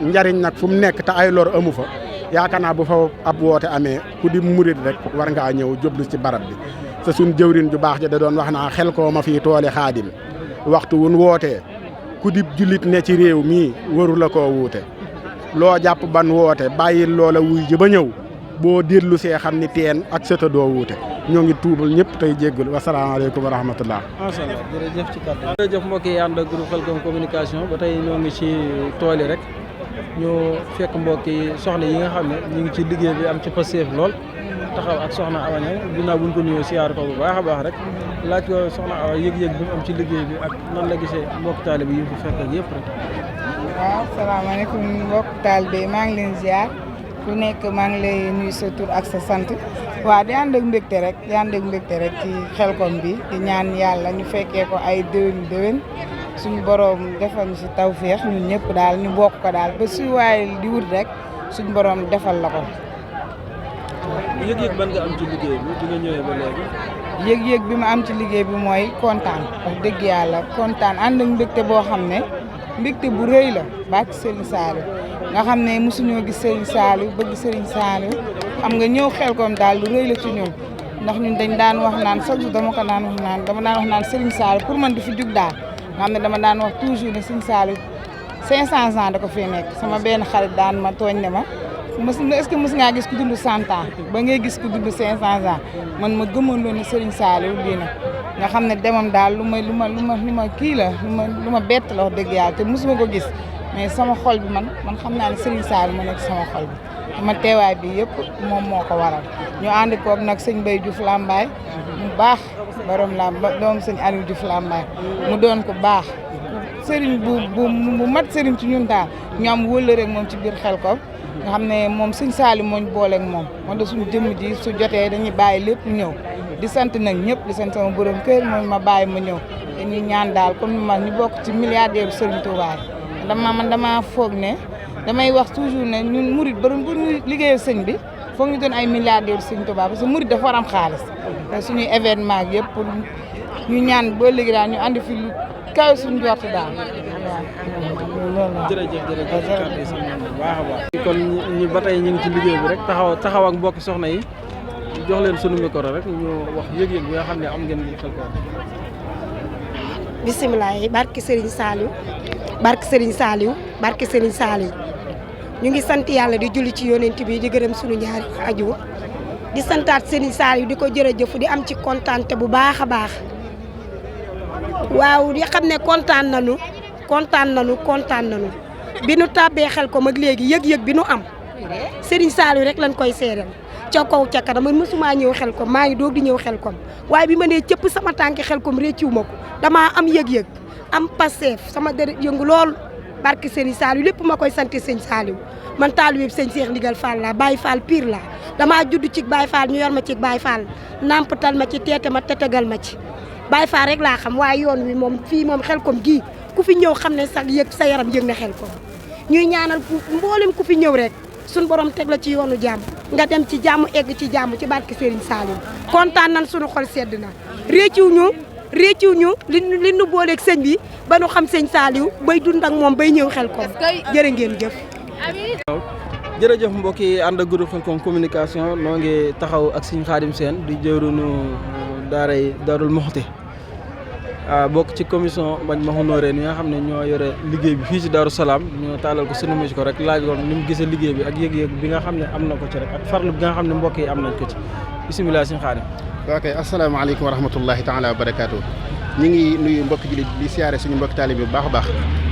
[SPEAKER 11] njariñ nag fu mu nekk te ay lor amu fa yaakaar naa bu fa ab woote amee ku di murit rek war ngaa ñëw jublu ci barab bi sa suñ jëwrin ju baax ja da doon wax naa Xelcom ma fii tooli xaadim waxtu wun wootee ku di jullit ne ci réew mii waru la koo wuute loo jàpp ban woote bàyyil loola wuy ji ba ñëw boo dellu see xam ni teen ak sëta doo wuute ñoo ngi tuubal ñëpp tey jéggul wasalaamaaleykum wa rahmatullah.
[SPEAKER 2] macha allah jërëjëf ci kàddu jërëjëf mbokk yi ànd ak groupe Xelcom communication ba tey ñoo ngi ci tool yi rek ñu fekk mbokk yi soxna yi nga xam ne ñu ngi ci liggéey bi am ci passeef lool taxaw ak soxna Awa Niang ginnaaw buñ ko nuyoo siyaar ko bu baax a baax rek laaj ko soxna Awa yëg-yëg bi mu am ci liggéey bi ak nan la gisee mbokk taalibe yi fi fekk ak yëpp rek.
[SPEAKER 12] waaw salaamaaleykum mbokk taalibe maa ngi leen ziar ku nekk maa ngi lay nuyu sa tur ak sa sant waaw di ànd ak mbégte rek ci Xelcom bi di ñaan yàlla ñu fekkee ko ay déwén suñu borom defal ñu si tawféex ñun ñëpp daal ñu bokk ko daal ba su waaye di wut rek suñu borom defal la ko.
[SPEAKER 2] yëg-yëg ban nga am ci liggéey bi nga ñëwee ba léegi.
[SPEAKER 12] yëg-yëg bi ma am ci liggéey bi mooy kontaan wax dëgg yàlla kontaan ànd ak mbégte boo xam ne mbégte bu rëy la bàkk Serigne Saliou nga xam ne mosuñoo gis Serigne Saliou bëgg Serigne Saliou xam nga ñëw Xelcom daal lu rëy la ci ñun ndax ñun dañ daan wax naan chaque jour dama daan wax naan Serigne Saliou pour man di fi jug daal nga xam ne dama daan wax toujours ne Serigne Saliou 500 ans da ko fee nekk sama benn xarit daan ma tooñ ne ma est-ce que mës ngaa gis ku dund 100 ans ba ngay gis ku dund 500 ans man ma gëmoon loon ne Serigne Saliou lii na nga xam ne demam daal lu ma kii la lu ma bett la wax dëgg yàlla te mosuma ko gis mais sama xol bi man xam naa ne Serigne Saliou ma nekk sama xol bi sama teewaay bi yëpp moom moo ko waral ñu ànd koog nag sëñ Mbaye Diouf Lambaye mu baax borom doom sëñ Aliou Diouf Lambaye mu doon ko baax Serigne bu mat Serigne ci ñun daal ñu am wëllë rek moom ci biir Xelcom nga xam ne moom sëñ Saliou moo ñu booleeg moom da suñu jëmm ji su jotee dañuy bàyyi lépp ñëw di sant nag ñëpp di sant sama borom kër moom ma bàyyi ma ñëw dañuy ñaan daal comme ma ñu bokk ci milliardaire Serigne Touba man dama foog ne damay wax toujours ne ñun murid ba doon liggéeyal sëñ bi foog ñu doon ay milliardaire Serigne Touba parce que murid dafa war am xaalis te suñuy événement ak yëpp pour ñu ñaan ba léegi daal ñu andi fi lu kaw suñu jort daal waaw.
[SPEAKER 2] jërëjëf waaw kon ñu ba tey ñu ngi ci liggéey bi rek taxaw ak mbokki soxna yi jox leen sunu micro rek ñu wax yëg-yëg bi nga xam ne am ngeen Xelcom.
[SPEAKER 13] bisimilah barke Serigne Saliou barke Serigne Saliou barke Serigne Saliou ñu ngi sant yàlla di julli ci yonent bi di gërëm sunu ñaari aju di santaat Serigne Saliou di ko jërëjëf di am ci kontaante bu baax a baax waaw di xam ne kontaan nañu bi nu tàbbee Xelcom ak léegi yëg-yëg bi nu am Serigne Saliou rek lañ koy seeral ca kaw ca kanam man mësuma ñëw Xelcom maa ngi doog di ñëw Xelcom waaye bi ma nee cëpp sama tànki Xelcom récciwuma ko damaa am yëg-yëg am passeef sama deret yëngu lool barke Serigne Saliou lépp ma koy sant Serigne Saliou man taalibe Serigne Cheikh Ndigal Fall la Baye Fall pire la damaa judd ci Baye Fall ñu yor ma ci Baye Fall nampatal ma ci teete ma tetegal ma ci Baye Fall rek laa xam waaye yoon wi moom fii moom Xelcom gii ku fi ñëw xam ne sax yëg sa yaram yëg na Xelcom ñuy ñaanal mboolem ku fi ñëw rek suñ borom teg la ci yoonu jàmm nga dem ci jàmm egg ci jàmm ci barke Serigne Saliou kontaan nañ suñu xol sedd na récciw ñu li nu booleeg sëñ bi ba nu xam sëñ Saliou bay dund ak moom bay ñëw Xelcom jërë ngeen jëf.
[SPEAKER 2] jërëjëf mbokk yi ànd ak groupe Xelcom communication noo ngi taxaw ak sëñ Khadim Sène di jëwriñu Daarul Muxti bokk ci commission Majmahun Nurayni nga xam ne ñoo yore liggéey bi fii ci Daaru Salaam ñoo taalal ko sunu ko rek laajoon ni mu gisee liggéey bi ak yëg-yëg bi nga xam ne am na ko ci rek ak farlu bi nga xam ne mbokk yi am nañ ko ci bisimilah sëñ Khadim.
[SPEAKER 1] ok asalaamaaleykum wa rahmatullahi taala wa barakaatu ñu ngi nuyu mbokki jullit di siyaare suñu mbokki taalibe bu baax a baax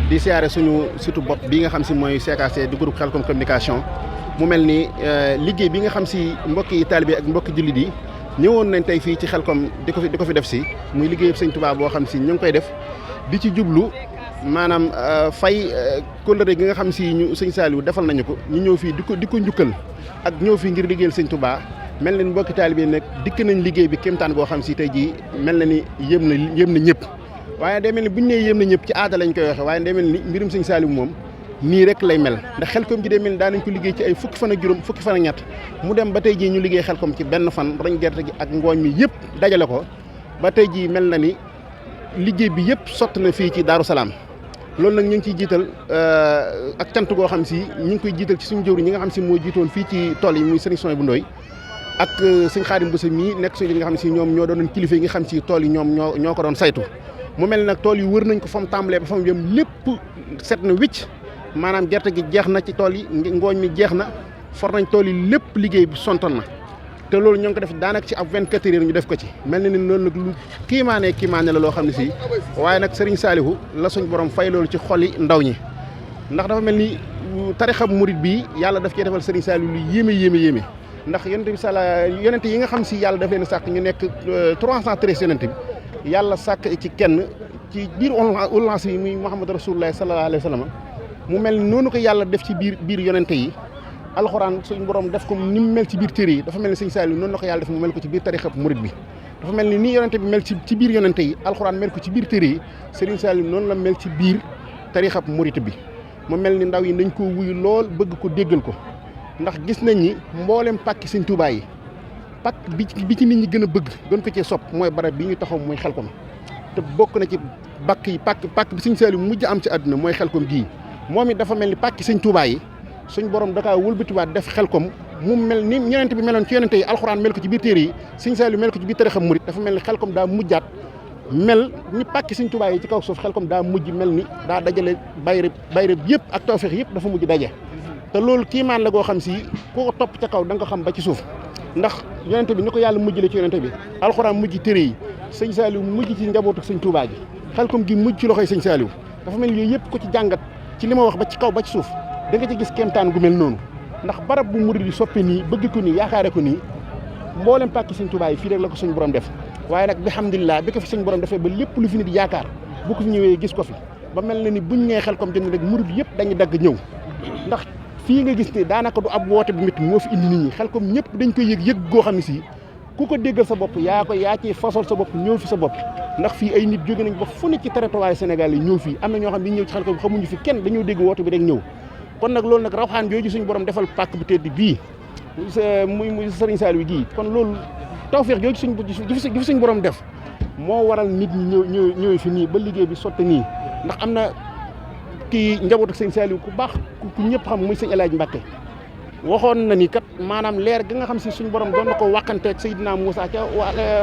[SPEAKER 1] di siyaare suñu surtout bopp bi nga xam si mooy CKC du groupe Xelcom communication mu mel ni liggéey bi nga xam si mbokki taalibe ak mbokki jullit yi ñëwoon nañ tey fii ci Xelcom di ko fi def si muy liggéey sëñ Tuubaa boo xam si ñu ngi koy def di ci jublu maanaam fay kóllëre gi nga xam si ñu sëñ Saliou defal nañu ko ñu ñëw fii di ko njukkal ak ñëw fii ngir liggéeyal sëñ Tuubaa mel na ni mbokki taalibe nag dikk nañ liggéey bi kéemtaan goo xam si tey jii mel na ni yéem na ñëpp waaye day mel ni bu ñu nee yéem na ñëpp ci aada lañ koy waxe waaye day mel ni mbirum sëñ Saliou moom nii rek lay mel ndax Xelcom ji day mel ni daanañ ko liggéey ci ay fukki fan ak juróom fukki fan ak ñett mu dem ba tey jii ñu liggéey Xelcom ci benn fan roñ gerte gi ak ngooñ mi yëpp dajale ko ba tey jii mel na ni liggéey bi yëpp sotti na fii ci Daaru Salaam loolu nag ñu ngi ciy jiital ak cant goo xam si ñu ngi koy jiital ci suñu jëwriñ ñi nga xam si moo jiitoon fii ci tool yi muy Serigne Soy bu Ndoy ak sëñ Xaadim Bousso mii nekk suñu li nga xam si ñoom ñoo doon kilifa yi nga xam si tool yi ñoom ñoo ko doon saytu mu mel nag tool yi wër nañ ko fa mu tàmbalee ba fa mu yem lépp set na wicc maanaam gerte gi jeex na ci tool yi ngooñ mi jeex na for nañ tool yi lépp liggéey bi sontoon na te loolu ñoo ngi ko def daanaka ci ab 24 heures ñu def ko ci mel na ni loolu nag lu kiimaane la loo xam ne si waaye nag Serigne Saliou la suñ borom fay loolu ci xoli ndaw ñi ndax dafa mel ni tarixa murid bii yàlla daf cee defal Serigne Saliou lu yéeme ndax yonent yi nga xam si yàlla daf leen sàkk ñu nekk 313 yonent bi yàlla sàkk ci kenn ci biir ulance yi muy Muhammad Rasulullah sallallahu alayhi wa sallam mu mel ni noonu ko yàlla def ci biir yonente yi alxuraan suñu borom def ko ni mu mel ci biir téere yi dafa mel ni sëñ Saliou noonu la ko yàlla def mu mel ko ci biir tarixa murid bi dafa mel ni nii yonente bi mel ci biir yonente yi alxuraan mel ko ci biir téere yi Serigne Saliou noonu la mel ci biir tarixa murid bi mu mel ni ndaw yi nañ ko wuyu lool bëgg ko déggal ko ndax gis nañ ni mboolem pàkki sëñ Tuubaa yi
[SPEAKER 14] pàkk bi ci nit ñi gën a bëgg gën ko cee sopp mooy barab bi ñu taxaw mooy Xelkom te bokk na ci pàkk bi Sëñ Saaliw mujj am ci àdduna mooy Xelkom gii moom it dafa mel ni pàkk Sëñ Tuubaa yi suñ borom da kaa wëlbatiwaat def Xelkom mu mel ni yonent bi meloon ci yonente yi alxuraan mel ko ci biir téere yi Sëñ Saaliw mel ko ci biir tariixa murit dafa mel ni Xelkom daa mujjaat mel ni pàkk Sëñ Tuubaa yi ci kaw suuf Xelkom daa mujj mel ni daa dajale bayre yëpp ak tawfeex yëpp dafa mujj daje te loolu kiimaan la goo xam si ku ko topp ca kaw da nga ko xam ba ci suuf ndax yonente bi ni ko yàlla mujjale ci yonente bi alxuraan mujj téere yi Sëñ Saaliw mujj ci njabootu Sëñ Tuubaa gi Xelkom gi mujj ci loxoy Sëñ Saaliw dafa mel ni yooyu yëpp ko ci jàngat ci li ma wax ba ci kaw ba ci suuf da nga ci gis kéemtaan gu mel noonu ndax barab bu murid yi soppe nii bëgg ko nii yaakaare ko nii mboolem pàkki Sëñ Tuubaa yi fii rek la ko suñ borom def waaye nag alhamdulilah bi ko fi suñ borom defee ba lépp lu fi nit yaakaar bu ko fi ñëwee gis ko fi ba mel na ni buñ nee Xelkom jënd rek murid yëpp dañuy dagg ñëw ndax fii nga gis ne daanaka du ab woote bu métti moo fi indi nit ñi Xelkom ñëpp dañ koy yëg goo xam ne si ku ko déggal sa bopp yaa ci fasol sa bopp ñëw fi sa bopp ndax fii ay nit jóge nañ ba fu ne ci territoire Sénégal yi ñëw fii am na ñoo xam ne ñëw ci Xelkom xamuñu fi kenn dañoo dégg woote bi rek ñëw kon nag loolu nag rawxaan jooju suñu borom defal pàkk bu tedd bii muy Sëriñ Saaliw gii kon loolu tawfeex jooju gi fi suñu borom def moo waral nit ñi ñëw fi nii ba liggéey bi sotti nii ndax am na kii njabootu Sëñ Saaliw ku baax ku ñëpp xam muy Sëñ El Hadj Mbacke waxoon na ni kat maanaam leer gi nga xam si suñu borom doon na ko wàqanteeg Seydina Moussa ca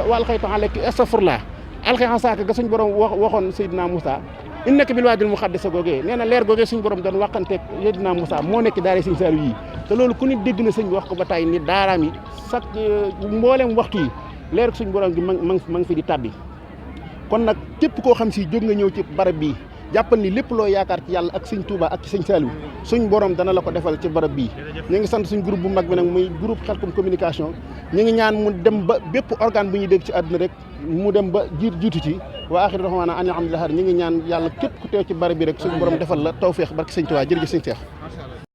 [SPEAKER 14] wal xaytu aleyki astafurlah alxeyxan saaka ga suñu borom waxoon Seydina Moussa innaka bil waadil muqaddas googee nee na leer googee suñu borom doon wàqanteeg Seydina Moussa moo nekk daara Sëñ Saaliw yi te loolu ku nit dégg na sëñ bi wax ko ba tey ni daaraam yi sax mboolem waxtu yi leer suñu borom gi ma ngi fi di tàbbi kon nag képp koo xam si jóg nga ñëw ci barab bii jàppal ni lépp loo yaakaar ci yàlla ak Sëñ Tuubaa ak ci Sëñ Saaliw suñ borom dana la ko defal ci barab bii ñu ngi sant suñ groupe bu mag bi nag muy groupe Xelkom communication ñu ngi ñaan mu dem ba bépp organe bu ñuy dégg ci àdduna rek mu dem ba jiitu ci waa axiri raxmaana an alhamdulilah ñu ngi ñaan yàlla képp ku teew ci barab bi rek suñ borom defal la tawfeex barke Sëñ Tuubaa jërëjëf Sëñ Seex